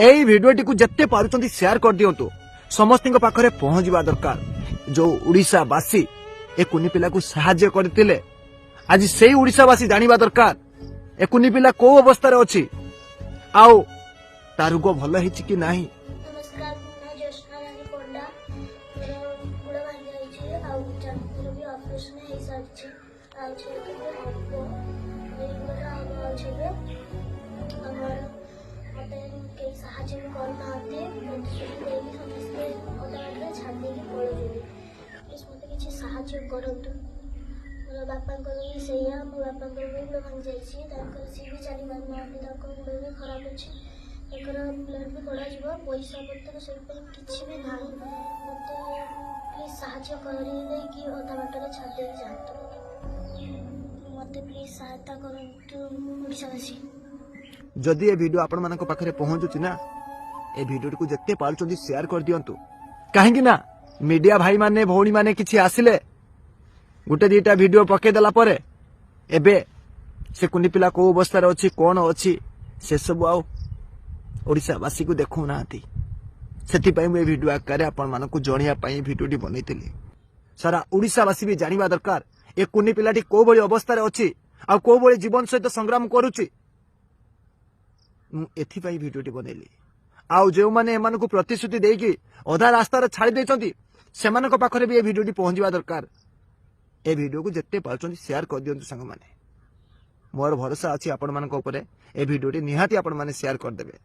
ଏଇ ଭିଡିଓଟିକୁ ଯେତେ ପାରୁଛନ୍ତି ସେୟାର କରିଦିଅନ୍ତୁ। ସମସ୍ତଙ୍କ ପାଖରେ ପହଞ୍ଚିବା ଦରକାର। ଯୋଉ ଓଡ଼ିଶାବାସୀ ଏ କୁନି ପିଲାକୁ ସାହାଯ୍ୟ କରିଥିଲେ, ଆଜି ସେଇ ଓଡ଼ିଶାବାସୀ ଜାଣିବା ଦରକାର ଏ କୁନି ପିଲା କୋଉ ଅବସ୍ଥାରେ ଅଛି ଆଉ ତା ରୋଗ ଭଲ ହେଇଛି କି ନାହିଁ। ନମସ୍କାର, ମୋ ନାଁ ଜ୍ୟୋତ୍ସ୍ନା ରାଣୀ ପଣ୍ଡା। ମୋର ଗୋଡ଼ ଭାଙ୍ଗି ଯାଇଛି ଆଉ ଚାରିଥର ବି ଅପରେସନ୍ ହେଇସାରିଛି। ଆଉ ଛେକ ହବ, ଏଇ ଗୋଡ଼ଟା ହବ ଆଉ ଛେବେ। ଆମର ମୋତେ କେହି ସାହାଯ୍ୟ ବି କରୁନାହାନ୍ତି। ପ୍ରତିଶ୍ରୁତି ଦେଇକି ସମସ୍ତେ ଅଧା ବାଟରେ ଛାଡ଼ି ଦେଇକି ପଳଉଛନ୍ତି। ପ୍ଲିଜ୍ ମୋତେ କିଛି ସାହାଯ୍ୟ କରନ୍ତୁ। ମୋର ବାପାଙ୍କର ବି ସେଇଆ। ମୋ ବାପାଙ୍କର ବି ଗୋଡ଼ ଭାଙ୍ଗି ଯାଇଛି। ତାଙ୍କର ସିଏ ବି ଚାଲି ପାରୁନାହାନ୍ତି। ତାଙ୍କ ଗୋଡ଼ ବି ଖରାପ ଅଛି। ତାଙ୍କର ବ୍ଲଡ଼ ବି କଢ଼ାଯିବ। ପଇସା ପତ୍ର ସେଇପାଇଁ କିଛି ବି ନାହିଁ। ମୋତେ ପ୍ଲିଜ୍ ସାହାଯ୍ୟ କରିଦେଇକି ଅଧା ବାଟରେ ଛାଡ଼ି ଦେଇକି ଯାଆନ୍ତୁ। ମୋତେ ପ୍ଲିଜ୍ ସହାୟତା କରନ୍ତୁ ଓଡ଼ିଶାବାସୀ। ଯଦି ଏ ଭିଡିଓ ଆପଣମାନଙ୍କ ପାଖରେ ପହଞ୍ଚୁଛି ନା, ଏ ଭିଡିଓଟିକୁ ଯେତେ ପାରୁଛନ୍ତି ସେୟାର କରିଦିଅନ୍ତୁ। କାହିଁକି ନା ମିଡିଆ ଭାଇମାନେ, ଭଉଣୀମାନେ କିଛି ଆସିଲେ ଗୋଟେ ଦିଟା ଭିଡିଓ ପକେଇଦେଲା ପରେ ଏବେ ସେ କୁନି ପିଲା କୋଉ ଅବସ୍ଥାରେ ଅଛି, କଣ ଅଛି, ସେସବୁ ଆଉ ଓଡ଼ିଶାବାସୀକୁ ଦେଖାଉନାହାନ୍ତି। ସେଥିପାଇଁ ମୁଁ ଏ ଭିଡିଓ ଆକାରରେ ଆପଣମାନଙ୍କୁ ଜଣେଇବା ପାଇଁ ଏ ଭିଡିଓଟି ବନେଇଥିଲି। ସାରା ଓଡ଼ିଶାବାସୀ ବି ଜାଣିବା ଦରକାର ଏ କୁନି ପିଲାଟି କୋଉ ଭଳି ଅବସ୍ଥାରେ ଅଛି ଆଉ କୋଉ ଭଳି ଜୀବନ ସହିତ ସଂଗ୍ରାମ କରୁଛି। ମୁଁ ଏଥିପାଇଁ ଭିଡିଓଟି ବନେଇଲି। ଆଉ ଯେଉଁମାନେ ଏମାନଙ୍କୁ ପ୍ରତିଶ୍ରୁତି ଦେଇକି ଅଧା ରାସ୍ତାରେ ଛାଡ଼ି ଦେଇଛନ୍ତି, ସେମାନଙ୍କ ପାଖରେ ବି ଏ ଭିଡିଓଟି ପହଞ୍ଚିବା ଦରକାର। ଏ ଭିଡିଓକୁ ଯେତେ ପାରୁଛନ୍ତି ସେୟାର କରିଦିଅନ୍ତୁ ସାଙ୍ଗମାନେ। ମୋର ଭରସା ଅଛି ଆପଣମାନଙ୍କ ଉପରେ, ଏ ଭିଡିଓଟି ନିହାତି ଆପଣମାନେ ସେୟାର କରିଦେବେ।